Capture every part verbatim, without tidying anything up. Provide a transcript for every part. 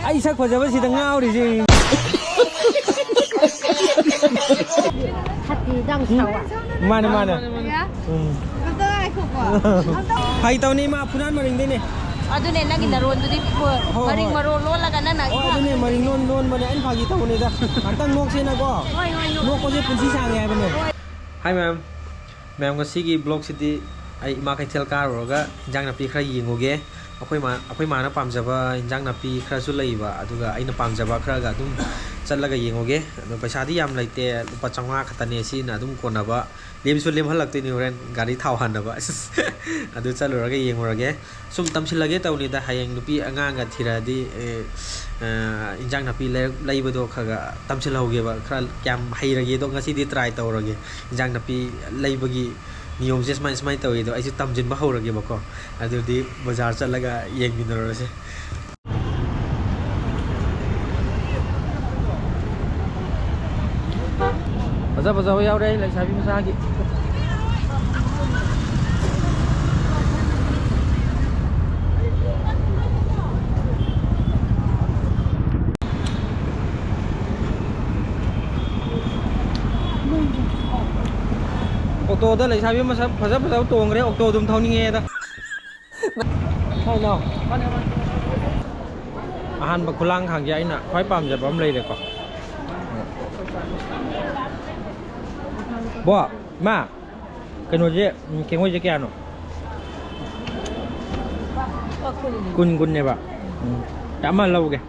ꯑꯩ ꯁꯛ ꯐꯖꯕꯁꯤꯗ ꯉꯥꯎꯔꯤꯁꯦ꯫ ꯈꯠꯇꯤꯗꯪ ꯁꯥꯎꯕ꯫ ꯃꯥꯅꯦ, ꯃꯥꯅꯦ꯫ ꯌꯥ? ꯎꯝ꯫ ꯑꯝꯇ ꯉꯥꯏꯈꯣꯀꯣ꯫ ꯑꯝꯇ ꯐꯥꯒꯤ ꯇꯧꯅꯤ, ꯏꯃꯥ, ꯐꯨꯅꯥꯟ ꯃꯔꯤꯡꯗꯩꯅꯦ꯫ ꯑꯗꯨꯅꯦ, ꯅꯪꯒꯤ ꯅꯔꯣꯟꯗꯨꯗꯤ ꯍꯣꯏ, ꯃꯔꯤꯡ ꯍꯣꯏ꯫ ꯃꯔꯣꯟ ꯂꯣꯜꯂꯒ ꯅꯪꯅ ꯍꯣꯏ, ꯑꯗꯨꯅꯦ, ꯃꯔꯤꯡ ꯂꯣꯟ ꯂꯣꯟꯕꯅꯦ꯫ ꯑꯩꯅ ꯐꯥꯒꯤ ꯇꯧꯕꯅꯤꯗ꯫ ꯉꯥꯛꯇꯪ ꯅꯣꯛꯁꯦꯅꯀꯣ꯫ ꯍꯣꯏ, ꯍꯣꯏ, ꯅꯣꯛ꯫ ꯅꯣꯛꯄꯁꯦ ꯄꯨꯟꯁꯤ ꯁꯥꯡꯉꯦ ꯍꯥꯏꯕꯅꯦ꯫ ꯍꯣꯏ꯫ Hi, ma'am꯫ ꯃꯌꯥꯝ, ꯉꯁꯤꯒꯤ vlogꯁꯤꯗꯤ ꯑꯩ ꯏꯃꯥ ꯀꯩꯊꯦꯜ ꯀꯥꯔꯨꯔꯒ ꯏꯟꯖꯥꯡ ꯅꯥꯄꯤ ꯈꯔ ꯌꯦꯡꯉꯨꯒꯦ꯫ ꯑꯩꯈꯣꯏ ꯃꯥ, ꯑꯩꯈꯣꯏ ꯃꯥꯅ ꯄꯥꯝꯖꯕ ꯏꯟꯖꯥꯡ ꯅꯥꯄꯤ ꯈꯔꯁꯨ ꯂꯩꯕ, ꯑꯗꯨꯒ ꯑꯩꯅ ꯄꯥꯝꯖꯕ ꯈꯔꯒ ꯑꯗꯨꯝ ꯆꯠꯂꯒ ꯌꯦꯡꯉꯨꯒꯦ꯫ ꯑꯗꯣ ꯄꯩꯁꯥꯗꯤ ꯌꯥꯝ ꯂꯩꯇꯦ, ꯂꯨꯄꯥ ꯆꯥꯝꯃꯉꯥ ꯈꯛꯇꯅꯦ, ꯁꯤꯅ ꯑꯗꯨꯝ ꯀꯣꯟꯅꯕ꯫ ꯂꯦꯝꯁꯨ ꯂꯦꯝꯍꯜꯂꯛꯇꯣꯏꯅꯤ ꯍꯣꯔꯦꯟ ꯒꯥꯔꯤ ꯊꯥꯎ ꯍꯥꯟꯅꯕ꯫ ꯑꯗꯨ ꯆꯠꯂꯨꯔꯒ ꯌꯦꯡꯉꯨꯔꯒꯦ꯫ ꯁꯨꯝ ꯇꯝꯁꯤꯜꯂꯒꯦ ꯇꯧꯅꯤꯗ, ꯍꯌꯦꯡ ꯅꯨꯄꯤ ꯑꯉꯥꯡꯒ ꯊꯤꯔꯛꯑꯗꯤ, ꯑꯦ, ꯑ, ꯏꯟꯖꯥꯡ ꯅꯥꯄꯤ ꯂꯩꯔꯛ-, ꯂꯩꯕꯗꯣ ꯈꯔ ꯈꯔ ꯇꯝꯁꯤꯜꯍꯧꯒꯦꯕ, ꯈꯔ ꯀꯌꯥꯝ ꯍꯩꯔꯒꯦꯗꯣ ꯉꯁꯤꯗꯤ try ꯇꯧꯔꯒꯦ꯫ ꯏꯟꯖꯥꯡ ꯅꯥꯄꯤ ꯂꯩꯕꯒꯤ ꯅꯤꯌꯣꯝꯁꯦ ꯁꯨꯃꯥꯏ, ꯁꯨꯃꯥꯏꯅ ꯇꯧꯋꯤꯗꯣ ꯑꯩꯁꯨ ꯇꯝꯁꯤꯟꯕ ꯍꯧꯔꯒꯦꯕꯀꯣ꯫ ꯑꯗꯨꯗꯤ ꯕꯖꯥꯔ ꯆꯠꯂꯒ ꯌꯦꯡꯃꯤꯟꯅꯔꯨꯔꯁꯦ꯫ ꯐꯖ ꯐꯖꯕ ꯌꯥꯎꯔꯦ ꯂꯩꯁꯥꯕꯤ ꯃꯆꯥꯒꯤ꯫ ꯑꯣꯇꯣꯗ ꯂꯩꯁꯥꯕꯤ ꯃꯁꯛ ꯐꯖ ꯐꯖꯕ ꯇꯣꯡꯈ꯭ꯔꯦ, ꯑꯣꯇꯣ ꯑꯗꯨꯝ ꯊꯧꯅꯤꯡꯉꯦꯗ꯫ ꯍꯣꯏ, ꯂꯥꯎ꯫ ꯑꯍꯥꯟꯕ ꯈꯨꯂꯥꯡꯈꯥꯡꯁꯦ ꯑꯩꯅ ꯈ꯭ꯋꯥꯏ ꯄꯥꯝꯖꯕ ꯑꯃ ꯂꯩꯔꯦꯀꯣ꯫ ꯕꯣ, ꯏꯃꯥ, ꯀꯩꯅꯣꯁꯦ, ꯎꯝ, ꯀꯦꯡꯉꯣꯏꯁꯦ ꯀꯌꯥꯅꯣ? ꯀꯨꯟ, ꯀꯨꯟꯅꯦꯕ꯫ ꯎꯝ, ꯑꯃ ꯂꯧꯒꯦ꯫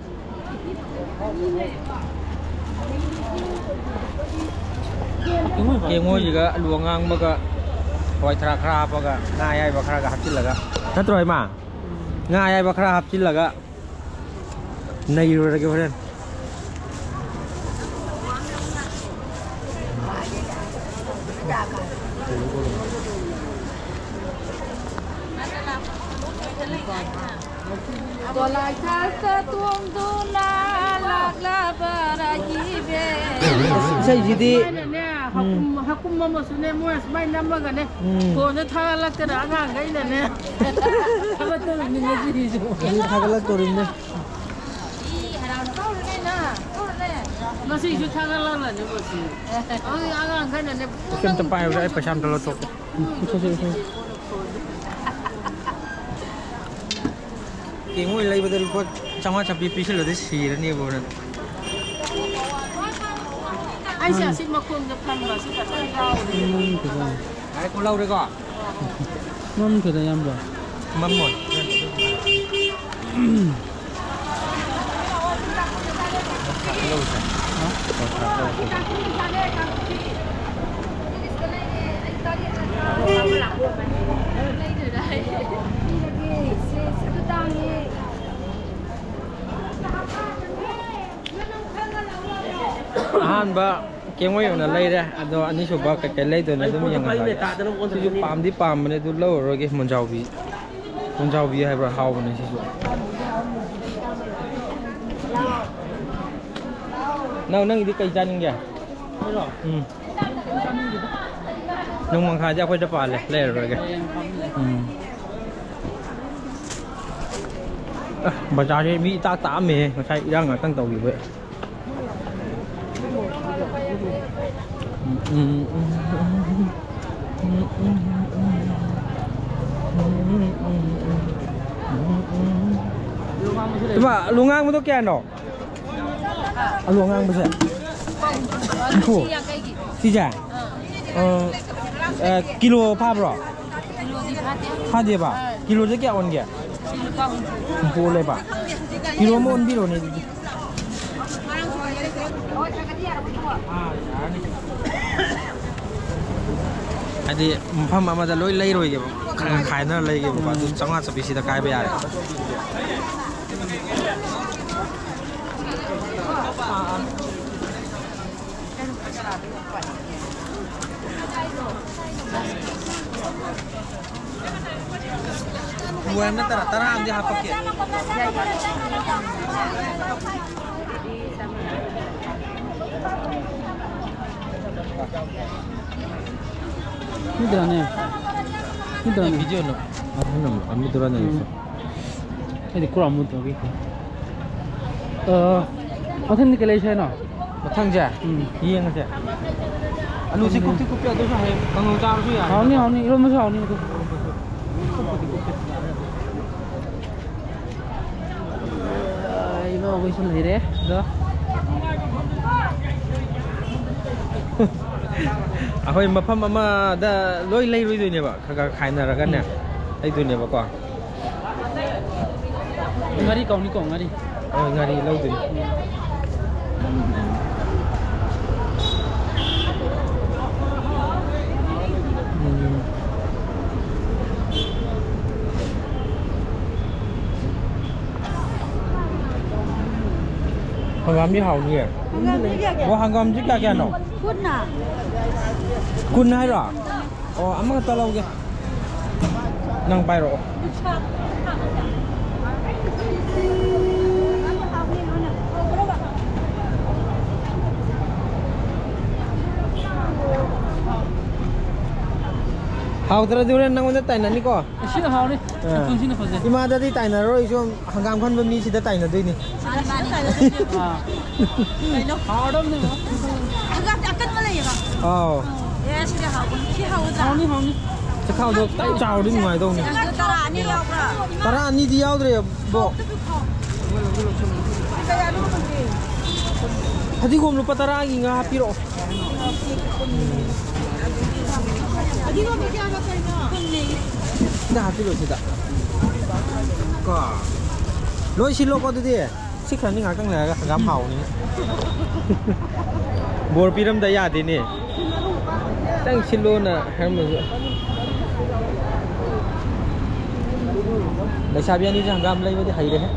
ꯀꯦꯡꯉꯣꯏꯁꯤꯒ ꯑꯂꯨ ꯑꯉꯥꯡꯕꯒ ꯍꯋꯥꯏ ꯊꯔꯥꯛ ꯈꯔ ꯍꯥꯞꯄꯒ ꯉꯥ ꯑꯌꯥꯏꯕ ꯈꯔꯒ ꯍꯥꯞꯆꯤꯜꯂꯒ, ꯅꯠꯇ꯭ꯔꯣ ꯏꯃꯥ? ꯉꯥ ꯑꯌꯥꯏꯕ ꯈꯔ ꯍꯥꯞꯆꯤꯜꯂꯒ ꯅꯩꯔꯨꯔꯒꯦ ꯍꯣꯔꯦꯟ꯫ ꯗꯣꯂꯥꯏ ꯊꯥꯛꯇ ꯇꯣꯡꯗꯨꯅ ꯂꯥꯛꯂꯕ ꯔꯥꯍꯤꯕꯦ꯫ ꯏꯁꯩꯁꯤꯗꯤ ꯁꯨꯃꯥꯏꯅꯅꯦ, ꯎꯝ꯫ ꯍꯀꯨꯝ, ꯍꯀꯨꯝ ꯑꯃꯁꯨꯅꯦ, ꯃꯣꯏ ꯁꯨꯃꯥꯏꯅ ꯅꯝꯃꯒꯅꯦ, ꯎꯝ꯫ ꯐꯣꯟꯗ ꯊꯥꯒꯠꯂꯛꯇꯅ ꯑꯉꯥꯡꯈꯩꯅꯁꯦ ꯊꯥꯒꯠꯇꯧꯔꯤꯕꯅꯦ ꯉꯁꯤꯒꯤꯁꯨ꯫ ꯑꯩꯁꯨ ꯊꯥꯒꯠꯂꯛꯇꯧꯔꯤꯕꯅꯦ꯫ ꯉꯁꯤꯁꯨ ꯊꯥꯒꯠꯂꯛꯂꯅꯤ ꯃꯁꯤ꯫ ꯑꯉꯥꯡ ꯈꯔꯅꯅꯦ꯫ ꯄꯩꯁꯥ ꯑꯝꯇ ꯄꯥꯏꯔꯨꯔꯦ, ꯑꯩ ꯄꯩꯁꯥ ꯑꯝꯇ ꯂꯧꯊꯣꯛꯀꯦ꯫ ꯎꯝ, ꯁꯦ, ꯁꯦ, ꯁꯦ꯫ ꯀꯦꯡꯉꯣꯏ ꯂꯩꯕꯗ ꯂꯨꯄꯥ ꯆꯥꯝꯃꯉꯥ ꯆꯥꯄꯤ ꯄꯤꯁꯤꯜꯂꯗꯤ ꯁꯤꯔꯅꯦꯕ ꯅꯪ꯫ ꯑꯩꯁꯦ ꯑꯁꯤ ꯃꯈꯣꯡꯗ ꯐꯝꯕ ꯑꯁꯤ ꯈꯛꯇꯪ ꯌꯥꯎꯔꯦ꯫ ꯎꯝ, ꯐꯖꯅ꯫ ꯉꯥꯏꯈꯣ, ꯂꯧꯔꯦꯀꯣ? ꯃꯝꯈ꯭ꯔꯦꯗ, ꯏꯌꯥꯝꯕ꯫ ꯃꯝꯃꯣꯏ꯫ ꯍꯥ? ꯑꯍꯥꯟꯕ ꯀꯦꯡꯉꯣꯏ ꯑꯣꯏꯅ ꯂꯩꯔꯦ, ꯑꯗꯣ ꯑꯅꯤꯁꯨꯕ ꯀꯩꯀꯩ ꯂꯩꯗꯣꯏꯅꯣ ꯑꯗꯨꯝ ꯌꯦꯡꯍꯜꯂꯒꯦ꯫ ꯁꯤꯁꯨ ꯄꯥꯝꯗꯤ ꯄꯥꯝꯕꯅꯦ, ꯑꯗꯨ ꯂꯧꯔꯔꯣꯏꯒꯦ꯫ ꯃꯨꯟꯖꯥꯎꯕꯤ, ꯃꯨꯟꯖꯥꯎꯕꯤ ꯍꯥꯏꯕ꯭ꯔꯥ, ꯍꯥꯎꯕꯅꯦ ꯁꯤꯁꯨ꯫ ꯅꯪ, ꯅꯪꯒꯤꯗꯤ ꯀꯩ ꯆꯥꯅꯤꯡꯒꯦ? ꯎꯝ꯫ ꯅꯣꯡꯃꯪꯈꯥꯗꯤ ꯑꯩꯈꯣꯏꯗ ꯄꯥꯜꯂꯦ, ꯂꯩꯔꯔꯣꯏꯒꯦ꯫ ꯎꯝ꯫ ꯑ, ꯕꯖꯥꯔꯁꯦ ꯃꯤ ꯏꯇꯥꯛ ꯇꯥꯛꯑꯝꯃꯦꯍꯦ, ꯉꯁꯥꯏ ꯏꯔꯥꯡ ꯉꯥꯛꯇꯪ ꯇꯧꯈꯤꯕꯩ꯫ ꯏꯃꯥ, ꯑꯂꯨ ꯉꯥꯡꯕꯗꯣ ꯀꯌꯥꯅꯣ? ꯑꯂꯨ ꯑꯉꯥꯡꯕꯁꯦ? ꯍꯨꯝꯐꯨ꯫ ꯁꯤꯁꯦ? ꯑ, ꯑ, ꯀꯤꯂꯣ ꯐꯥꯕ꯭ꯔꯣ? ꯀꯤꯂꯣꯗꯤ ꯐꯥꯗꯦ꯫ ꯐꯥꯗꯦꯕ? ꯑꯥ꯫ ꯀꯤꯂꯣꯗ ꯀꯌꯥ ꯑꯣꯟꯒꯦ? ꯁꯤ ꯂꯨꯄꯥ ꯍꯨꯝꯐꯨ꯫ ꯍꯨꯝꯐꯨ ꯑꯣꯜꯂꯦꯕ? ꯀꯤꯂꯣ ꯑꯃ ꯑꯣꯟꯕꯤꯔꯣꯅꯦ ꯑꯗꯨꯗꯤ꯫ ꯍꯥꯏꯗꯤ ꯃꯐꯝ ꯑꯃꯗ ꯂꯣꯏ ꯂꯩꯔꯣꯏꯒꯦꯕ, ꯈꯔ ꯈꯔ ꯈꯥꯏꯅꯔ ꯂꯩꯒꯦꯕꯀꯣ꯫ ꯑꯗꯨ ꯆꯥꯝꯃꯉꯥ ꯆꯠꯄꯤꯁꯤꯗ ꯀꯥꯏꯕ ꯌꯥꯔꯦ꯫ ꯂꯣꯏꯔ ꯅꯠꯇ꯭ꯔꯥ? ꯇꯔꯥ ꯑꯃꯗꯤ ꯍꯥꯞꯄꯛꯀꯦ꯫ ꯃꯤꯗꯨꯔꯥꯅꯦ? ꯃꯤꯗꯨꯔꯥꯅꯦ? ꯚꯤꯗꯤꯑꯣꯅ ꯑꯍꯟ ꯑꯃ, ꯑꯃꯤꯗꯨꯔꯥꯅꯦ꯫ ꯎꯝ꯫ ꯑꯩꯗꯤ ꯀ꯭ꯔꯣꯝ ꯃꯨꯠꯇꯕꯒꯤ꯫ ꯑ, ꯃꯊꯪꯗꯤ ꯀꯩ ꯂꯩꯁꯦ ꯍꯥꯏꯅꯣ? ꯃꯊꯪꯁꯦ ꯎꯝ꯫ ꯌꯦꯡꯉꯁꯦ꯫ ꯑꯂꯨꯁꯤ ꯀꯨꯞꯇꯤ ꯀꯨꯞꯄꯤ, ꯑꯗꯨꯁꯨ ꯍꯌꯦꯡ ꯀꯥꯡꯉꯧ ꯆꯥꯔꯁꯨ ꯌꯥꯔꯦ꯫ ꯍꯥꯎꯅꯤ, ꯍꯥꯎꯅꯤ, ꯏꯔꯣꯟꯕꯁꯨ ꯍꯥꯎꯅꯤ ꯑꯗꯨ꯫ ꯀꯨꯞꯄꯨꯗꯤ ꯀꯨꯞꯄꯤ꯫ ꯏꯃꯥ ꯍꯣꯏꯁꯨ ꯂꯩꯔꯦ ꯑꯗꯣ꯫ ꯑꯩꯈꯣꯏ ꯃꯐꯝ ꯑꯃꯗ ꯂꯣꯏ ꯂꯩꯔꯣꯏꯗꯣꯏꯅꯦꯕ, ꯈꯔ ꯈꯔ ꯈꯥꯏꯅꯔꯒꯅꯦ ꯎꯝ꯫ ꯂꯩꯗꯣꯏꯅꯦꯕꯀꯣ꯫ ꯉꯥꯔꯤ ꯀꯧꯅꯤꯀꯣ, ꯉꯥꯔꯤ꯫ ꯑ, ꯉꯥꯔꯤ ꯂꯧꯗꯣꯏꯅꯤ꯫ ꯎꯝ꯫ ꯍꯪꯒꯥꯝꯗꯤ ꯍꯥꯎꯅꯤꯌꯦ꯫ ꯍꯪꯒꯥꯝꯗꯤ ꯀꯌꯥ ꯀꯌꯥ? ꯑꯣ, ꯍꯪꯒꯥꯝꯗꯤ ꯀꯌꯥ ꯀꯌꯥꯅꯣ? ꯀꯨꯟꯅ꯫ ꯀꯨꯟ ꯍꯥꯏꯔꯣ? ꯑꯣ, ꯑꯃꯈꯛꯇ ꯂꯧꯒꯦ꯫ ꯅꯪ ꯄꯥꯏꯔꯛꯑꯣ꯫ ꯍꯥꯎꯇ꯭ꯔꯗꯤ ꯍꯣꯔꯦꯟ ꯅꯪꯉꯣꯟꯗ ꯇꯥꯏꯅꯅꯤꯀꯣ꯫ ꯁꯤꯅ ꯍꯥꯎꯅꯤ꯫ ꯑꯥ꯫ ꯁꯤꯅ ꯐꯖꯩ꯫ ꯏꯃꯥꯗꯗꯤ ꯇꯥꯏꯅꯔꯣꯏ, ꯁꯨꯝ ꯍꯪꯒꯥꯝ ꯈꯟꯕ ꯃꯤꯁꯤꯗ ꯇꯥꯏꯅꯗꯣꯏꯅꯤ꯫ ꯃꯥꯅꯤ, ꯃꯥꯅꯤ꯫ ꯑꯥ꯫ ꯀꯩꯅꯣ? ꯍꯥꯎꯔꯗꯕꯅꯦ꯫ ꯍꯪꯒꯥꯝꯗꯤ ꯑꯀꯟꯕ ꯂꯩꯌꯦꯕ꯫ ꯑꯥꯎ꯫ ꯑꯦ, ꯁꯤꯗꯤ ꯍꯥꯎꯕꯅꯤ꯫ ꯁꯤ ꯍꯥꯎꯒꯗ꯭ꯔꯥ? ꯍꯥꯎꯅꯤ, ꯍꯥꯎꯅꯤ꯫ ꯆꯈꯥꯎꯗꯣ ꯈꯤꯇꯪ ꯆꯥꯎꯔꯗꯤ ꯅꯨꯡꯉꯥꯏꯗꯧꯅꯤ꯫ ꯁꯤꯡꯗꯨ ꯇꯔꯥ ꯑꯅꯤ ꯌꯥꯎꯕ꯭ꯔꯥ? ꯇꯔꯥ ꯑꯅꯤꯗꯤ ꯌꯥꯎꯗ꯭ꯔꯦ, ꯕꯣ꯫ ꯀꯌꯥꯅꯣ ꯈꯪꯗꯦ꯫ ꯐꯗꯤꯒꯣꯝ ꯂꯨꯄꯥ ꯇꯔꯥꯒꯤ ꯉꯥ ꯍꯥꯞꯄꯤꯔꯛꯑꯣ꯫ ꯐꯗꯤꯒꯣꯝꯗꯤ ꯀꯌꯥꯒ ꯀꯩꯅꯣ? ꯁꯤꯗ ꯍꯥꯞꯄꯤꯔꯛꯑꯣ, ꯁꯤꯗ꯫ ꯀꯣ꯫ ꯂꯣꯏ ꯁꯤꯜꯂꯣꯀꯣ ꯑꯗꯨꯗꯤ꯫ ꯁꯤ ꯈꯔꯅꯤ ꯉꯥꯛꯇꯪ ꯂꯩꯔꯒ ꯍꯪꯒꯥꯝ ꯍꯥꯎꯅꯤ꯫ ꯕꯣꯔ ꯄꯤꯔꯝꯗ ꯌꯥꯗꯦꯅꯦ꯫ ꯈꯤꯇꯪ ꯁꯤꯜꯂꯣꯅ ꯍꯥꯏꯔꯝꯕꯁꯨ꯫ ꯂꯩꯁꯥꯕꯤ ꯑꯅꯤꯁꯦ ꯍꯪꯒꯥꯝ ꯂꯩꯕꯗꯤ ꯍꯩꯔꯦꯍꯦ꯫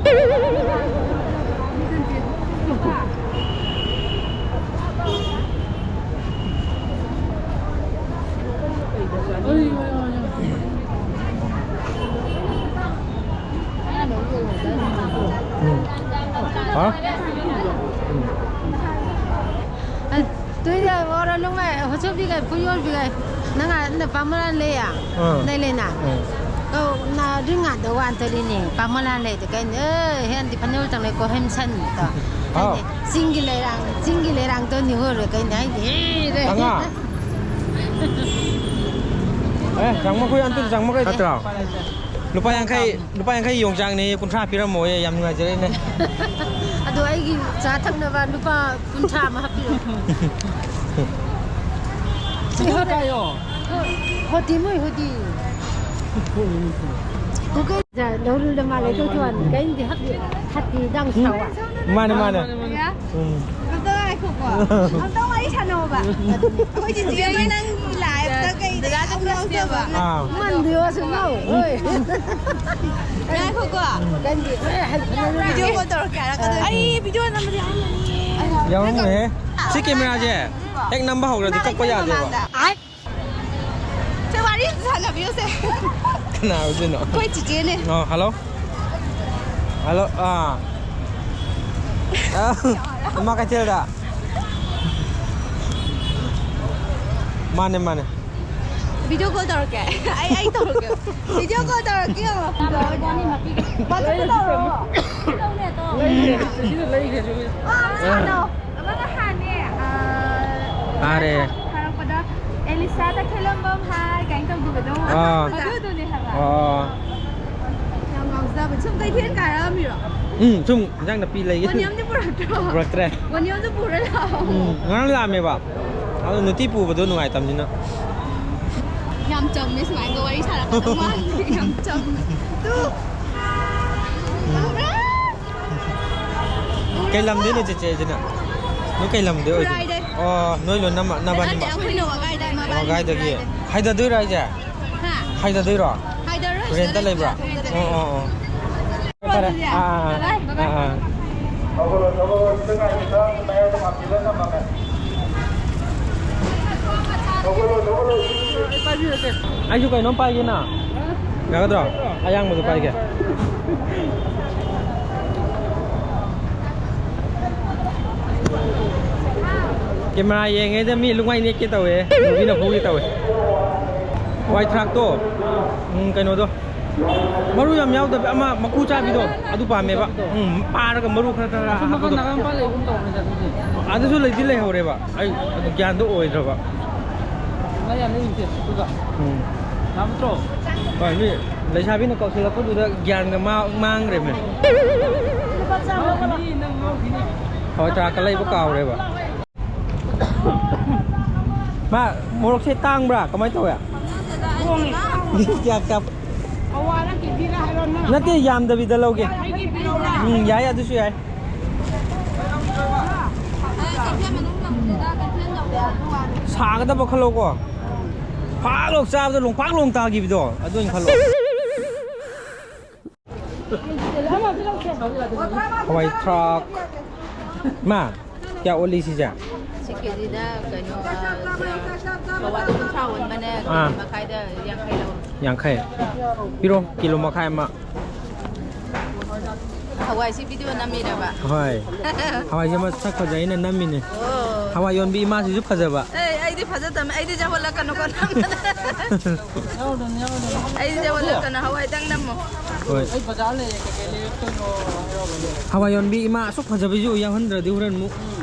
ꯎꯝ꯫ ꯍꯥ? ꯎꯝ꯫ ꯑ, ꯇꯨꯏꯗ ꯑꯣꯔ ꯂꯨꯉꯥꯏ, ꯍꯣꯁꯨꯕꯤꯒ, ꯄꯨꯌꯣꯔꯕꯤꯒ, ꯅꯪ ꯑ, ꯅ ꯄꯥꯃꯔ ꯂꯩꯌꯥ? ꯑꯥ꯫ ꯂꯩ ꯂꯩꯅ? ꯑꯥ꯫ ꯀꯧ, ꯅ Ring ada wan to line, pamola le to kan, eh, hen di panul tang le ko hem san to. ꯍꯥꯎ꯫ ꯆꯤꯡꯒꯤ ꯂꯩꯔꯥꯡ, ꯆꯤꯡꯒꯤ ꯂꯩꯔꯥꯡꯗꯣ ꯅꯤꯍꯨꯔ ꯀꯩꯅꯣ ꯍꯥꯏꯗꯤ, ꯍꯦ, ꯔꯦ꯫ ꯑꯉꯥ꯫ ꯑꯦ, ꯆꯪꯃꯈꯣꯏ ꯑꯟꯇ ꯆꯪꯃꯈꯣꯏ ꯅꯠꯇ꯭ꯔꯣ? ꯂꯨꯄꯥ ꯌꯥꯡꯈꯩ, ꯂꯨꯄꯥ ꯌꯥꯡꯈꯩ ꯌꯣꯡꯆꯥꯛꯅꯦ, ꯀꯨꯟꯊ꯭ꯔꯥ ꯄꯤꯔꯝꯃꯣꯌꯦ, ꯌꯥꯝ ꯅꯨꯡꯉꯥꯏꯖꯔꯦꯅꯦ꯫ ꯑꯗꯣ ꯑꯩꯒꯤ ꯆꯥ ꯊꯛꯅꯕ ꯂꯨꯄꯥ ꯀꯨꯟꯊ꯭ꯔꯥ ꯑꯃ ꯍꯥꯞꯄꯤꯔꯣ꯫ ꯁꯤꯗ ꯀꯥꯏꯌꯣ꯫ ꯍꯣꯗꯤ ꯃꯣꯏ ꯍꯣꯗꯤ꯫ ꯀꯨꯀꯔ ꯂꯧꯔꯨꯗ ꯃꯥꯜꯂꯦ, ꯇꯨ ꯊꯨꯍꯟ꯫ ꯀꯩꯅꯗꯤ ꯍꯥꯞꯄꯤ꯫ ꯊꯥꯔꯇꯤꯗꯪ ꯁꯥꯎꯕ꯫ ꯃꯥꯅꯦ, ꯃꯥꯅꯦ꯫ ꯌꯥ? ꯎꯝ꯫ ꯑꯝꯇ ꯉꯥꯏꯈꯣꯀꯣ꯫ ꯑꯝꯇ ꯋꯥꯔꯤ ꯁꯥꯟꯅꯧꯕ꯫ ꯑꯩꯈꯣꯏ ꯆꯤꯆꯦ ꯅꯪꯒꯤ ꯂꯥꯏꯐꯇ ꯀꯩꯗ ꯌꯥꯝ ꯉꯥꯎꯖꯕ꯫ ꯑꯥ꯫ ꯃꯟꯗꯤꯌꯣꯁꯨ ꯉꯥꯎ꯫ ꯍꯣꯏ꯫ ꯉꯥꯏꯈꯣꯀꯣ꯫ ꯀꯩꯅꯗꯤ꯫ ꯚꯤꯗꯤꯑꯣ ꯀꯣꯜ ꯇꯧꯔꯛꯀꯦ ꯍꯥꯏꯔꯛꯀꯗꯣꯏꯅꯦ꯫ ꯑꯩ ꯚꯤꯗꯤꯑꯣ ꯅꯝꯕꯗꯤ ꯌꯥꯎꯔꯝꯃꯅꯤ꯫ ꯌꯥꯎꯔꯝꯃꯣꯏꯍꯦ꯫ ꯁꯤ ꯀꯦꯃꯦꯔꯥꯁꯦ ꯍꯦꯛ ꯅꯝꯕ ꯍꯧꯔꯗꯤ ꯀꯛꯄ ꯌꯥꯗꯦꯕ꯫ ꯃꯃꯥꯡꯗ꯫ ꯁꯦ, ꯋꯥꯔꯤ ꯑꯝꯇ ꯁꯥꯟꯅꯕꯤꯌꯨꯁꯦ꯫ ꯀꯅꯥ ꯑꯣꯏꯗꯣꯏꯅꯣ? ꯑꯩꯈꯣꯏ ꯆꯤꯆꯦꯅꯦ꯫ ꯑꯣ, ꯍꯜꯂꯣ꯫ ꯍꯜꯂꯣ, ꯑꯥ꯫ ꯑꯥ, ꯏꯃꯥ ꯀꯩꯊꯦꯜꯗ꯫ ꯃꯥꯅꯦ, ꯃꯥꯅꯦ꯫ ꯚꯤꯗꯤꯑꯣ ꯀꯣꯜ ꯇꯧꯔꯛꯀꯦ꯫ ꯑꯩ, ꯑꯩ ꯇꯧꯔꯛꯀꯦ꯫ ꯚꯤꯗꯤꯑꯣ ꯀꯣꯜ ꯇꯧꯔꯛꯀꯦ ꯌꯦꯡꯉꯣ꯫ ꯃꯊꯛꯇ ꯇꯧꯔꯣ꯫ ꯁꯤꯗ ꯂꯩꯈ꯭ꯔꯦ꯫ ꯑꯥ, ꯁꯥꯟꯅꯧ꯫ ꯑꯃ ꯅꯍꯥꯟꯅꯦ, ꯑꯥ, ꯐꯥꯔꯦ꯫ ꯊꯥꯔꯛꯄꯗ ꯑꯦꯂꯤꯁꯥꯗ ꯈꯦꯂꯝꯕꯝ ꯍꯥꯏ ꯀꯥꯏꯅ ꯇꯧꯈꯤꯕꯗꯣ꯫ ꯑꯥ꯫ ꯑꯗꯨꯗꯨꯅꯦ ꯍꯥꯏꯕ꯫ ꯑꯣ꯫ ꯌꯥꯝ ꯉꯥꯎꯖꯕ꯫ ꯁꯨꯝ ꯀꯩꯊꯦꯜ ꯀꯥꯔꯛꯑꯝꯃꯤꯔꯣ? ꯎꯝ, ꯁꯨꯝ ꯏꯟꯖꯥꯡ ꯅꯥꯄꯤ ꯂꯩꯒꯦ ꯁꯨꯝ꯫ ꯕꯣꯅꯤꯌꯝꯗꯤ ꯄꯨꯔꯛꯇ꯭ꯔꯣ? ꯄꯨꯔꯛꯇ꯭ꯔꯦ꯫ ꯕꯣꯅꯤꯌꯝꯗꯣ ꯄꯨꯔ ꯂꯥꯛꯑꯣ꯫ ꯎꯝ, ꯉꯔꯥꯡ ꯂꯥꯛꯑꯝꯃꯦꯕ꯫ ꯑꯗꯣ ꯅꯨꯡꯇꯤ ꯄꯨꯕꯗꯣ ꯅꯨꯡꯉꯥꯏꯇꯕꯅꯤꯅ꯫ ꯌꯥꯝ ꯆꯝꯃꯦ, ꯁꯨꯃꯥꯏꯅꯒ ꯋꯥꯔꯤ ꯁꯥꯔꯛꯀꯗꯧ ꯃꯥꯜꯂꯦ꯫ ꯌꯥꯝ ꯆꯝꯃꯦ꯫ ꯇꯨ꯫ ꯎꯝ꯫ ꯀꯩ ꯂꯝꯗꯩꯅꯣ ꯆꯦꯆꯦꯁꯤꯅ? ꯅꯣꯏ ꯀꯩ ꯂꯝꯗꯩ ꯑꯣꯏꯗꯣꯏꯅꯣ? ꯈꯨꯔꯥꯏꯗꯩ꯫ ꯑꯣ, ꯅꯣꯏ ꯂꯣꯏꯅꯃꯛ ꯅꯕꯥꯅꯤꯃꯛ? ꯅꯠꯇꯦ, ꯑꯩꯈꯣꯏꯅ ꯋꯥꯒꯥꯏꯗ, ꯃꯕꯥꯅꯤꯅ ꯋꯥꯒꯥꯏꯗꯒꯤ꯫ ꯈꯨꯔꯥꯏꯗꯩ꯫ ꯍꯥꯏꯗꯗꯣꯏꯔꯣ ꯍꯥꯏꯁꯦ? ꯍꯥ? ꯍꯥꯏꯗꯗꯣꯏꯔꯣ? ꯍꯥꯏꯗꯔꯣꯏ, ꯔꯦꯟꯇ ꯁꯤꯗ ꯂꯩꯕ꯭ꯔꯣ? ꯂꯩꯇꯦ, ꯔꯦꯟꯇ ꯑꯣ, ꯂꯩꯇꯦ꯫ ꯑꯣ, ꯑꯣ꯫ ꯐꯔꯦ꯫ ꯑꯗꯨꯗꯤ, ꯑꯥ, ꯑꯥ, bye bye, bye bye꯫ ꯑꯥ, ꯑꯥ꯫ ꯑꯩꯁꯨ ꯀꯩꯅꯣꯝ ꯄꯥꯏꯒꯦꯅ꯫ ꯌꯥꯒꯗ꯭ꯔꯣ? ꯑꯌꯥꯡꯕꯗꯣ ꯄꯥꯏꯒꯦ꯫ ꯀꯦꯃꯦꯔꯥ ꯌꯦꯡꯉꯩꯗ ꯃꯤ ꯂꯨꯛꯃꯥꯏ ꯅꯦꯛꯀꯦ ꯇꯧꯋꯦ, ꯅꯨꯄꯤꯅ ꯐꯨꯒꯦ ꯇꯧꯋꯦ꯫ ꯋꯥꯏ ꯊ꯭ꯔꯥꯛꯇꯣ, ꯎꯝ, ꯀꯩꯅꯣꯗꯣ, ꯃꯔꯨ ꯌꯥꯝ ꯌꯥꯎꯗꯕ ꯑꯃ ꯃꯀꯨ ꯆꯥꯕꯤꯗꯣ, ꯑꯗꯨ ꯄꯥꯝꯃꯦꯕ꯫ ꯎꯝ, ꯄꯥꯔꯒ ꯃꯔꯨ ꯈꯔ ꯈꯔ ꯃꯈꯜ ꯍꯥꯞꯄꯗꯣ꯫ ꯃꯈꯜ ꯅꯥꯒꯥ ꯃꯄꯥꯟ ꯂꯩꯒꯨꯝ ꯇꯧꯕꯅꯤꯗ ꯑꯗꯨꯗꯤ꯫ ꯑꯗꯨꯁꯨ ꯂꯩꯗꯤ ꯂꯩꯍꯧꯔꯦꯕ, ꯑꯩ ꯑꯗꯨ ꯒ꯭ꯌꯥꯟꯗꯣ ꯑꯣꯏꯗ꯭ꯔꯕ꯫ ꯃꯥ ꯌꯥꯝ ꯂꯩꯔꯤꯁꯦ ꯑꯗꯨꯒ꯫ ꯎꯝ꯫ ꯌꯥꯝꯗ꯭ꯔꯣ? ꯍꯣꯏ, ꯃꯤ ꯂꯩꯁꯥꯕꯤꯅ ꯀꯧꯁꯤꯜꯂꯛꯄꯗꯨꯗ ꯒ꯭ꯌꯥꯟꯒ ꯃꯥ-, ꯃꯥꯡꯈ꯭ꯔꯦꯃꯦ꯫ ꯂꯨꯄꯥ ꯆꯥꯝꯃ ꯂꯧꯕ ꯂꯥꯛꯑꯣ꯫ ꯍꯋꯥꯏ ꯊ꯭ꯔꯥꯛꯀ ꯂꯩꯕ ꯀꯥꯎꯔꯦꯕ꯫ ꯃꯥ ꯃꯣꯔꯣꯛꯁꯦ ꯇꯥꯡꯕ꯭ꯔꯥ? ꯀꯃꯥꯏꯅ ꯇꯧꯋꯦ? ꯍꯣꯡꯉꯦ꯫ ꯀꯌꯥ, ꯀꯌꯥ? ꯄꯋꯥꯔ ꯀꯦꯖꯤꯔ ꯍꯥꯏꯔꯣ ꯅꯪ? ꯅꯠꯇꯦ, ꯌꯥꯝꯗꯕꯤꯗ ꯂꯧꯒꯦ꯫ ꯑꯩꯒꯤ ꯄꯤꯔꯛꯎꯔꯥ? ꯎꯝ, ꯌꯥꯏ, ꯑꯗꯨꯁꯨ ꯌꯥꯏ꯫ ꯁꯥꯒꯗꯕ ꯈꯜꯂꯣꯀꯣ꯫ ꯐꯥꯛ ꯂꯥꯎ ꯆꯥꯕꯗ ꯂꯣꯡꯄꯥꯛ ꯂꯣꯡ ꯇꯥꯈꯤꯕꯗꯣ, ꯑꯗꯨ ꯑꯣꯏꯅ ꯈꯜꯂꯣ꯫ ꯍꯋꯥꯏ ꯊ꯭ꯔꯥꯛ꯫ ꯃꯥ, ꯀꯌꯥ ꯑꯣꯜꯂꯤ ꯁꯤꯁꯦ? ꯁꯤ ꯀꯦꯖꯤꯗ ꯀꯩꯅꯣ, ꯑ, ꯄꯋꯥꯗ ꯀꯨꯟꯊ꯭ꯔꯥ ꯑꯣꯟꯕꯅꯦ, ꯑꯥ꯫ ꯀꯦꯖꯤ ꯃꯈꯥꯏꯗ ꯌꯥꯡꯈꯩ ꯂꯧꯔꯣ꯫ ꯌꯥꯡꯈꯩ꯫ ꯄꯤꯔꯣ, ꯀꯤꯂꯣ ꯃꯈꯥꯏ ꯑꯃ꯫ ꯍꯋꯥꯏꯁꯤ ꯚꯤꯗꯤꯑꯣ ꯅꯝꯃꯤꯔꯕ? ꯍꯣꯏ꯫ ꯍꯋꯥꯏꯁꯦ ꯃꯁꯛ ꯐꯖꯩꯅ ꯅꯝꯃꯤꯅꯦ꯫ ꯑꯣ꯫ ꯍꯋꯥꯏ ꯌꯣꯟꯕꯤ ꯏꯃꯥꯁꯤꯁꯨ ꯐꯖꯕ꯫ ꯑꯦ, ꯑꯩꯗꯤ ꯐꯖꯗꯕꯅꯦ꯫ ꯑꯩꯗꯤ ꯖꯒꯣꯠ ꯂꯥꯛꯀꯅꯨꯀꯣ ꯅꯝꯕꯗ꯫ ꯌꯥꯎꯗꯕꯅꯤ, ꯌꯥꯎꯗꯕꯅꯤ꯫ ꯑꯩꯗꯤ ꯖꯒꯣꯠ ꯂꯥꯛꯀꯅꯨ, ꯍꯋꯥꯏꯗꯪ ꯅꯝꯃꯣ꯫ ꯍꯣꯏ꯫ ꯑꯩ ꯕꯖꯥꯔ ꯂꯩꯌꯦ, ꯀꯩꯀꯩ ꯂꯩꯔꯛꯇꯣꯏꯅꯣ ꯍꯥꯏꯔꯛꯑꯣ꯫ ꯍꯋꯥꯏ ꯌꯣꯟꯕꯤ ꯏꯃꯥ ꯑꯁꯨꯛ ꯐꯖꯕꯤꯁꯨ ꯌꯥꯎꯍꯟꯗ꯭ꯔꯗꯤ ꯍꯣꯔꯦꯟ ꯑꯃꯨꯛ꯫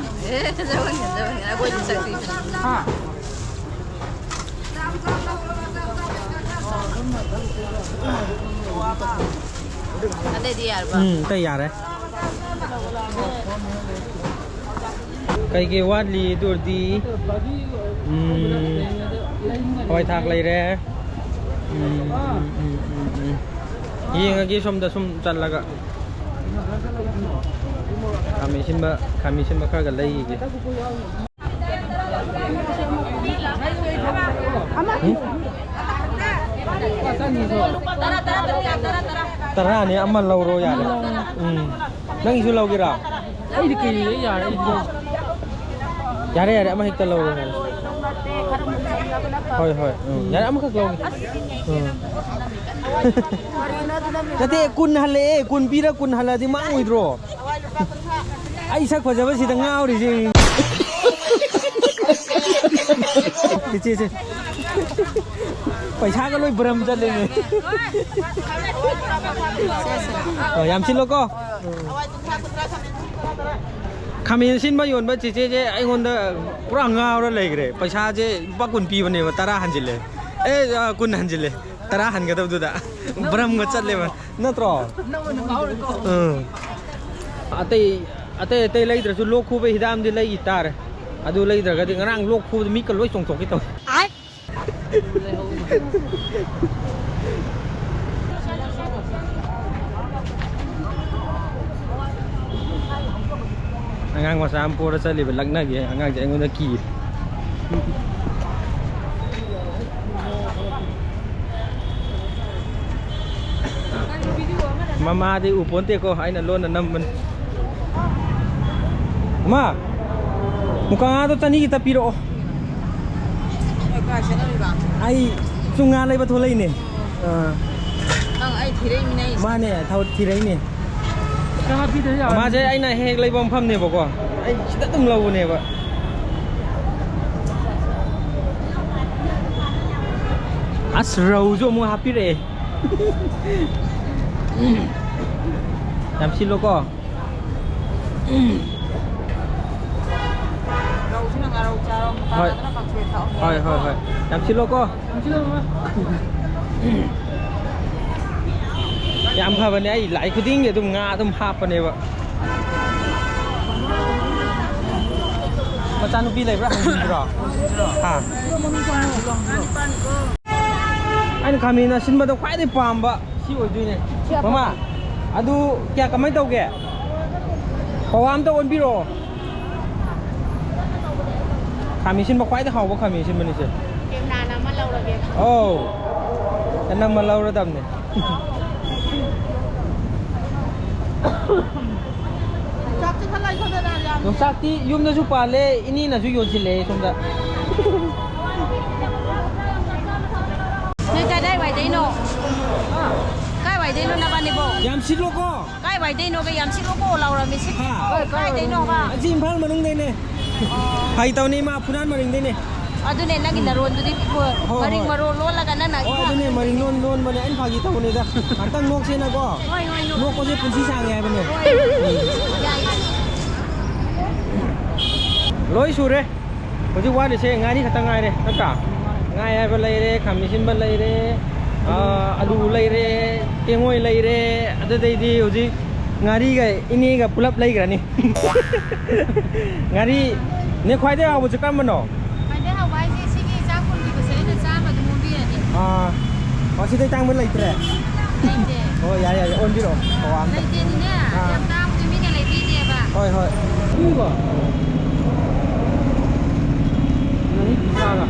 ꯑꯦ, ꯖꯒꯣꯠꯅꯤ, ꯖꯒꯣꯠꯅꯤ꯫ ꯑꯩꯈꯣꯏꯗꯤ ꯆꯠꯈꯤ꯫ ꯍꯥ? ꯑꯇꯩꯗꯤ ꯌꯥꯔꯕ? ꯎꯝ, ꯑꯇꯩ ꯌꯥꯔꯦ꯫ ꯀꯩꯀꯩ ꯋꯥꯠꯂꯤ ꯑꯗꯨ ꯑꯣꯏꯔꯗꯤ? ꯎꯝ, ꯍꯋꯥꯏ ꯊ꯭ꯔꯥꯛ ꯂꯩꯔꯦ꯫ ꯎꯝ, ꯎꯝ, ꯎꯝ, ꯎꯝ, ꯎꯝ꯫ ꯌꯦꯡꯉꯒꯦ ꯁꯣꯝꯗ ꯁꯨꯝ ꯆꯠꯂꯒ꯫ ꯈꯥꯃꯦꯟ ꯑꯁꯤꯟꯕ, ꯈꯥꯃꯦꯟ ꯑꯁꯤꯟꯕ ꯈꯔꯒ ꯂꯩꯈꯤꯒꯦ꯫ ꯎꯝ? ꯇꯔꯥꯅꯦ, ꯑꯃ ꯂꯧꯔꯣ ꯌꯥꯔꯦ꯫ ꯎꯝ꯫ ꯅꯪꯒꯤꯁꯨ ꯂꯧꯒꯦꯔꯥ? ꯑꯩꯗꯤ ꯀꯩ ꯂꯩ ꯌꯥꯔꯦ, ꯑꯩꯗꯤ꯫ ꯌꯥꯔꯦ, ꯌꯥꯔꯦ, ꯑꯃ ꯍꯦꯛꯇ ꯂꯧꯔꯣ ꯌꯥꯔꯦ꯫ ꯍꯣꯏ, ꯍꯣꯏ, ꯎꯝ, ꯌꯥꯔꯦ, ꯑꯃꯈꯛ ꯂꯧꯒꯦ꯫ ꯎꯝ꯫ ꯅꯠꯇꯦ, ꯀꯨꯟ ꯍꯜꯂꯛꯑꯦ, ꯀꯨꯟ ꯄꯤꯔ ꯀꯨꯟ ꯍꯜꯂꯛꯑꯗꯤ ꯃꯥꯡꯉꯣꯏꯗ꯭ꯔꯣ? ꯑꯩ ꯁꯛ ꯐꯖꯕꯁꯤꯗ ꯉꯥꯎꯔꯤꯁꯦ꯫ ꯏꯆꯦꯁꯦ꯫ ꯄꯩꯁꯥꯒ ꯂꯣꯏ ꯕ꯭ꯔꯝ ꯆꯠꯂꯦꯅꯦ꯫ ꯑꯣ, ꯌꯥꯝ ꯁꯤꯜꯂꯣꯀꯣ꯫ ꯈꯥꯃꯦꯟ ꯑꯁꯤꯟꯕ ꯌꯣꯟꯕ ꯆꯦꯆꯦꯁꯦ ꯑꯩꯉꯣꯟꯗ ꯄꯨꯔꯥ ꯉꯥꯎꯔ ꯂꯩꯈ꯭ꯔꯦ꯫ ꯄꯩꯁꯥꯁꯦ ꯂꯨꯄꯥ ꯀꯨꯟ ꯄꯤꯕꯅꯦꯕ, ꯇꯔꯥ ꯍꯟꯖꯤꯜꯂꯦ꯫ ꯑꯦ, ꯑ, ꯀꯨꯟ ꯍꯟꯖꯤꯜꯂꯦ, ꯇꯔꯥ ꯍꯟꯒꯗꯕꯗꯨꯗ ꯕ꯭ꯔꯝꯒ ꯆꯠꯂꯦꯕ꯫ ꯅꯠꯇ꯭ꯔꯣ? ꯎꯝ꯫ ꯑꯇꯩ, ꯑꯇꯩ, ꯑꯇꯩ ꯂꯩꯗ꯭ꯔꯁꯨ ꯂꯣꯛ ꯈꯨꯕ ꯍꯤꯗꯥꯛ ꯑꯃꯗꯤ ꯂꯩꯈꯤ ꯇꯥꯔꯦ꯫ ꯑꯗꯨ ꯂꯩꯗ꯭ꯔꯒꯗꯤ ꯉꯔꯥꯡ ꯂꯣꯛ ꯈꯨꯕꯗ ꯃꯤꯠꯀ ꯂꯣꯏ ꯆꯣꯡꯊꯣꯛꯀꯦ ꯇꯧꯋꯦ꯫ ꯑꯉꯥꯡ ꯃꯆꯥ ꯑꯃ ꯄꯣꯔ ꯆꯠꯂꯤꯕ, ꯂꯛꯅꯒꯦ꯫ ꯑꯉꯥꯡꯁꯦ ꯑꯩꯉꯣꯟꯗ ꯀꯤꯔꯦ꯫ ꯃꯃꯥꯗꯤ ꯎꯄꯣꯟꯇꯦꯀꯣ, ꯑꯩꯅ ꯂꯣꯟꯅ ꯅꯝꯕꯅꯤ꯫ ꯃꯥ, ꯃꯨꯀꯥ ꯉꯥꯗꯣ ꯆꯅꯤ ꯈꯤꯇ ꯄꯤꯔꯛꯑꯣ꯫ ꯅꯣꯏ ꯀꯥꯏ ꯆꯠꯅꯔꯤꯕ? ꯑꯩ ꯁꯨꯝ ꯉꯥ ꯂꯩꯕ ꯊꯣꯛꯂꯛꯏꯅꯦ꯫ ꯑꯥ꯫ ꯅꯪ ꯑꯩ ꯊꯤꯔꯛꯏꯃꯤꯅꯦ ꯑꯩꯁꯦ꯫ ꯃꯥꯅꯦ, ꯊꯧ-, ꯊꯤꯔꯛꯏꯅꯦ꯫ ꯃꯥꯁꯦ ꯑꯩꯅ ꯍꯦꯛ ꯍꯦꯛ ꯂꯩꯕ ꯃꯐꯝꯅꯦꯕꯀꯣ꯫ ꯑꯩ ꯁꯤꯗ ꯑꯗꯨꯝ ꯂꯧꯕꯅꯦꯕ꯫ ꯑꯁ, ꯔꯧꯁꯨ ꯑꯃꯨꯛ ꯍꯥꯞꯄꯤꯔꯛꯑꯦ꯫ ꯌꯥꯝ ꯁꯤꯜꯂꯣꯀꯣ꯫ ꯔꯧꯁꯤꯅ ꯉꯥꯔꯧ ꯆꯥꯔꯣ, ꯃꯨꯀꯥ ꯍꯣꯏ꯫ ꯉꯥꯗꯨꯅ ꯀꯥꯡꯁꯣꯏ ꯊꯥꯛꯑꯣ꯫ ꯍꯣꯏ, ꯍꯣꯏ, ꯍꯣꯏ꯫ ꯌꯥꯝ ꯁꯤꯜꯂꯣꯀꯣ꯫ ꯌꯥꯝ ꯐꯕꯅꯦ, ꯑꯩ ꯂꯥꯛꯏ ꯈꯨꯗꯤꯡꯒꯤ ꯑꯗꯨꯝ ꯉꯥ ꯑꯗꯨꯝ ꯍꯥꯞꯄꯅꯦꯕ꯫ ꯃꯆꯥꯅꯨꯄꯤ ꯂꯩꯕ꯭ꯔꯥ ꯍꯪꯕꯤꯕ꯭ꯔꯣ? ꯍꯥ? ꯑꯩꯅ ꯈꯥꯃꯦꯟ ꯑꯁꯤꯟꯕꯗꯣ ꯈ꯭ꯋꯥꯏꯗꯩ ꯄꯥꯝꯕ ꯁꯤ ꯑꯣꯏꯗꯣꯏꯅꯦ꯫ ꯃꯃꯥ, ꯑꯗꯨ ꯀꯌꯥ, ꯀꯃꯥꯏꯅ ꯇꯧꯒꯦ? ꯄꯋꯥ ꯑꯝꯇ ꯑꯣꯟꯕꯤꯔꯛꯑꯣ꯫ ꯈꯥꯃꯦꯟ ꯑꯁꯤꯟꯕ ꯈ꯭ꯋꯥꯏꯗꯩ ꯍꯥꯎꯕ ꯈꯥꯃꯦꯟ ꯑꯁꯤꯟꯕꯅꯤꯁꯦ꯫ ꯀꯦꯝꯅꯥꯅ ꯑꯃ ꯂꯧꯔꯒꯦ꯫ ꯑꯧ, ꯑꯅꯝꯕ ꯂꯧꯔꯗꯕꯅꯦ꯫ ꯌꯣꯡꯆꯥꯛꯇꯤ ꯈꯔ ꯂꯩꯈꯣꯗꯅ ꯌꯥꯝ꯫ ꯌꯣꯡꯆꯥꯛꯇꯤ ꯌꯨꯝꯗꯁꯨ ꯄꯥꯜꯂꯦ, ꯏꯅꯦꯅꯁꯨ ꯌꯣꯟꯁꯤꯜꯂꯛꯑꯦ ꯁꯣꯝꯗ꯫ ꯅꯣꯏ ꯀꯗꯥꯏꯋꯥꯏꯗꯩꯅꯣ? ꯀꯥꯏꯋꯥꯏꯗꯩꯅꯣ ꯅꯕꯥꯅꯤꯕꯣ? ꯌꯥꯝ ꯁꯤꯠꯂꯣꯀꯣ꯫ ꯀꯥꯏꯋꯥꯏꯗꯩꯅꯣꯕ ꯌꯥꯝ ꯁꯤꯠꯂꯣꯀꯣ ꯂꯥꯎꯔꯝꯃꯤꯁꯤ? ꯍꯥ? ꯀꯥꯏꯗꯩꯅꯣꯕ? ꯑꯁꯤ ꯏꯝꯐꯥꯜ ꯃꯅꯨꯡꯗꯩꯅꯦ꯫ ꯑꯣ꯫ ꯐꯥꯒꯤ ꯇꯧꯅꯤ ꯏꯃꯥ, ꯐꯨꯅꯥꯟ ꯃꯔꯤꯡꯗꯩꯅꯦ꯫ ꯑꯗꯨꯅꯦ, ꯅꯪꯒꯤ ꯅꯔꯣꯟꯗꯨꯗꯤ ꯍꯣꯏ, ꯃꯔꯤꯡ ꯍꯣꯏ꯫ ꯃꯔꯣꯟ ꯂꯣꯜꯂꯒ ꯅꯪꯅ ꯍꯣꯏ, ꯑꯗꯨꯅꯦ, ꯃꯔꯤꯡ ꯂꯣꯟ ꯂꯣꯟꯕꯅꯦ꯫ ꯑꯩꯅ ꯐꯥꯒꯤ ꯇꯧꯕꯅꯤꯗ꯫ ꯉꯥꯛꯇꯪ ꯅꯣꯛꯁꯦꯅꯀꯣ꯫ ꯍꯣꯏ, ꯍꯣꯏ, ꯅꯣꯛ꯫ ꯅꯣꯛꯄꯁꯦ ꯄꯨꯟꯁꯤ ꯁꯥꯡꯉꯦ ꯍꯥꯏꯕꯅꯦ꯫ ꯍꯣꯏ꯫ ꯌꯥꯏ, ꯌꯥꯏ꯫ ꯂꯣꯏ ꯁꯨꯔꯦ꯫ ꯍꯧꯖꯤꯛ ꯋꯥꯠꯂꯤꯁꯦ ꯉꯥꯔꯤ ꯈꯛꯇ ꯉꯥꯏꯔꯦ, ꯅꯠꯇ꯭ꯔꯥ? ꯉꯥ ꯑꯌꯥꯏꯕ ꯂꯩꯔꯦ, ꯈꯥꯃꯦꯟ ꯑꯁꯤꯟꯕ ꯂꯩꯔꯦ, ꯑꯥ, ꯑꯂꯨ ꯂꯩꯔꯦ, ꯀꯦꯡꯉꯣꯏ ꯂꯩꯔꯦ, ꯑꯗꯨꯗꯩꯗꯤ ꯍꯧꯖꯤꯛ ꯉꯥꯔꯤꯒ ꯏꯅꯦꯒ ꯄꯨꯂꯞ ꯂꯩꯈ꯭ꯔꯅꯤ꯫ ꯉꯥꯔꯤ, ꯅꯦ, ꯈ꯭ꯋꯥꯏꯗꯩ ꯍꯥꯎꯕꯁꯦ ꯀꯔꯝꯕꯅꯣ? ꯈ꯭ꯋꯥꯏꯗꯩ ꯍꯥꯎꯕ ꯍꯥꯏꯁꯦ ꯁꯤꯒꯤ ꯆꯥꯛ ꯄꯨꯟꯕꯤꯕꯁꯦ ꯑꯩꯅ ꯆꯥꯝꯃ ꯑꯗꯨꯝ ꯑꯣꯟꯕꯤꯔꯅꯤ꯫ ꯑꯥ, ꯑꯣ, ꯁꯤꯗꯩ ꯇꯥꯡꯕ ꯂꯩꯇ꯭ꯔꯦ? ꯂꯩꯇꯦ꯫ ꯑꯣ, ꯌꯥꯔꯦ, ꯌꯥꯔꯦ, ꯑꯣꯟꯕꯤꯔꯛꯑꯣ꯫ ꯑꯣ, ꯑꯝꯇ꯫ ꯂꯩꯇꯦꯗꯤꯅꯦ, ꯑꯥ꯫ ꯌꯥꯝ ꯇꯥꯡꯕꯁꯦ ꯃꯤꯅ ꯂꯩꯕꯤꯗꯦꯕ꯫ ꯍꯣꯏ, ꯍꯣꯏ꯫ ꯎꯏꯕ꯫ ꯉꯥꯔꯤ ꯄꯤꯁꯥꯒ꯫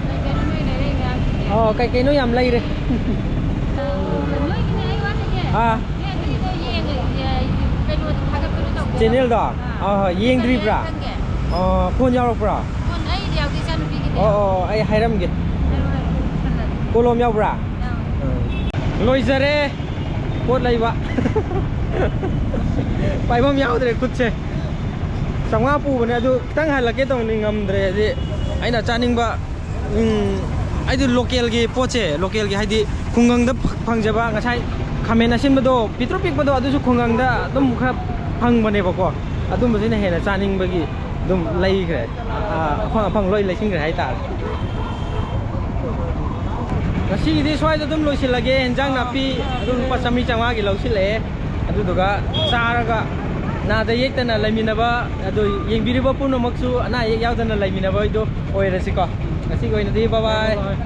ꯀꯩ ꯀꯩꯅꯣ ꯅꯣꯏ ꯂꯩꯔꯛꯏ ꯃꯌꯥꯝꯁꯤꯗꯤ? ꯑꯣ, ꯀꯩ ꯀꯩꯅꯣ ꯌꯥꯝ ꯂꯩꯔꯦ꯫ ꯑꯣ, ꯅꯣꯏꯒꯤꯅꯦ ꯑꯩ ꯋꯥꯠꯂꯤꯅꯦ꯫ ꯑꯥ꯫ ꯅꯣꯏ ꯑꯗꯨꯒꯤꯗꯣ ꯌꯦꯡꯉꯦ, ꯀꯩꯅꯣꯗꯣ ꯊꯥꯒꯠꯄꯗꯣ ꯇꯧꯗꯦ꯫ ꯆꯦꯅꯦꯜꯗꯣ? ꯑꯥ꯫ ꯑꯥ, ꯍꯣꯏ, ꯌꯦꯡꯗ꯭ꯔꯤꯕ꯭ꯔꯥ? ꯈꯪꯒꯦ꯫ ꯑꯣ, ꯐꯣꯟ ꯌꯥꯎꯔꯛꯄ꯭ꯔꯥ? ꯐꯣꯟ ꯑꯩꯗꯤ ꯌꯥꯎꯗꯦ, ꯏꯆꯥꯅꯨꯄꯤꯒꯤꯗꯤ ꯑꯣ, ꯌꯥꯎꯋꯦ꯫ ꯑꯣ, ꯑꯩ ꯍꯥꯏꯔꯝꯒꯦ꯫ ꯍꯥꯏꯔꯣ, ꯍꯥꯏꯔꯣ, ꯈꯜꯂꯒꯦ꯫ ꯀꯣꯂꯣꯝ ꯌꯥꯎꯕ꯭ꯔꯥ? ꯌꯥꯎꯋꯦ꯫ ꯎꯝ꯫ ꯂꯣꯏꯖꯔꯦ ꯄꯣꯠ ꯂꯩꯕ꯫ ꯄꯥꯏꯐꯝ ꯌꯥꯎꯗ꯭ꯔꯦ ꯈꯨꯠꯁꯦ꯫ ꯆꯥꯝꯃꯉꯥ ꯄꯨꯕꯅꯦ, ꯑꯗꯨ ꯈꯤꯇꯪ ꯍꯜꯂꯛꯀꯦ ꯇꯧꯅꯤ, ꯉꯝꯗ꯭ꯔꯦ꯫ ꯍꯥꯏꯗꯤ ꯑꯩꯅ ꯆꯥꯅꯤꯡꯕ, ꯎꯝ, ꯑꯩꯗꯤ ꯂꯣꯀꯦꯜꯒꯤ ꯄꯣꯠꯁꯦ, ꯂꯣꯀꯦꯜꯒꯤ ꯍꯥꯏꯗꯤ ꯈꯨꯡꯒꯪꯗ ꯐ-, ꯐꯪꯖꯕ ꯉꯁꯥꯏ ꯈꯥꯃꯦꯟ ꯑꯁꯤꯟꯕꯗꯣ ꯄꯤꯛꯇ꯭ꯔꯨ ꯄꯤꯛꯄꯗꯣ, ꯑꯗꯨꯁꯨ ꯈꯨꯡꯒꯪꯗ ꯑꯗꯨꯝ ꯈꯔ ꯐꯪꯕꯅꯦꯕꯀꯣ, ꯑꯗꯨꯝꯕꯁꯤꯅ ꯍꯦꯟꯅ ꯆꯥꯅꯤꯡꯕꯒꯤ ꯑꯗꯨꯝ ꯂꯩꯈ꯭ꯔꯦ꯫ ꯑ, ꯑꯐꯪ ꯑꯐꯪ ꯂꯣꯏ ꯂꯩꯁꯤꯟꯈ꯭ꯔꯦ ꯍꯥꯏꯇꯥꯔꯦ꯫ ꯉꯁꯤꯒꯤꯗꯤ ꯁ꯭ꯋꯥꯏꯗ ꯑꯗꯨꯝ ꯂꯣꯏꯁꯤꯜꯂꯒꯦ꯫ ꯏꯟꯖꯥꯡ ꯅꯥꯄꯤ ꯑꯗꯨꯝ ꯂꯨꯄꯥ ꯆꯥꯝꯃꯔꯤ ꯆꯥꯝꯃꯉꯥꯒꯤ ꯂꯧꯁꯤꯜꯂꯛꯑꯦ꯫ ꯑꯗꯨꯗꯨꯒ ꯆꯥꯔꯒ ꯅꯥꯗ ꯌꯦꯛꯇꯅ ꯂꯩꯃꯤꯟꯅꯕ, ꯑꯗꯨ ꯌꯦꯡꯕꯤꯔꯤꯕ ꯄꯨꯝꯅꯃꯛꯁꯨ ꯑꯅꯥ ꯑꯌꯦꯛ ꯌꯥꯎꯗꯅ ꯂꯩꯃꯤꯟꯅꯕ ꯍꯥꯏꯗꯣ ꯑꯣꯏꯔꯁꯤꯀꯣ꯫ ꯉꯁꯤꯒꯤ ꯑꯣꯏꯅꯗꯤ bye bye꯫